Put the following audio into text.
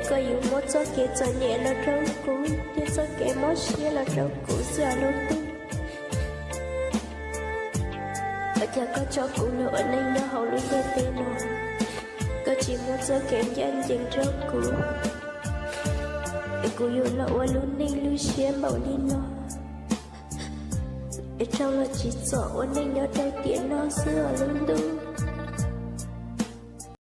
Koj yuav muab txoj kev txom nyem los rau kuv thiab txoj kev mob siab los rau kuv xwb os lub ntuj. Ua cas koj tso kuv los ua neej nyob hauv lub ntiaj teb no, koj tsis muab txoj kev ncaj ncees rau kuv, es kuv yuav los ua lub neej lub siab npaum li no, es raug los tsim txom ua neej nyob rau tiam no xwb os lub ntuj.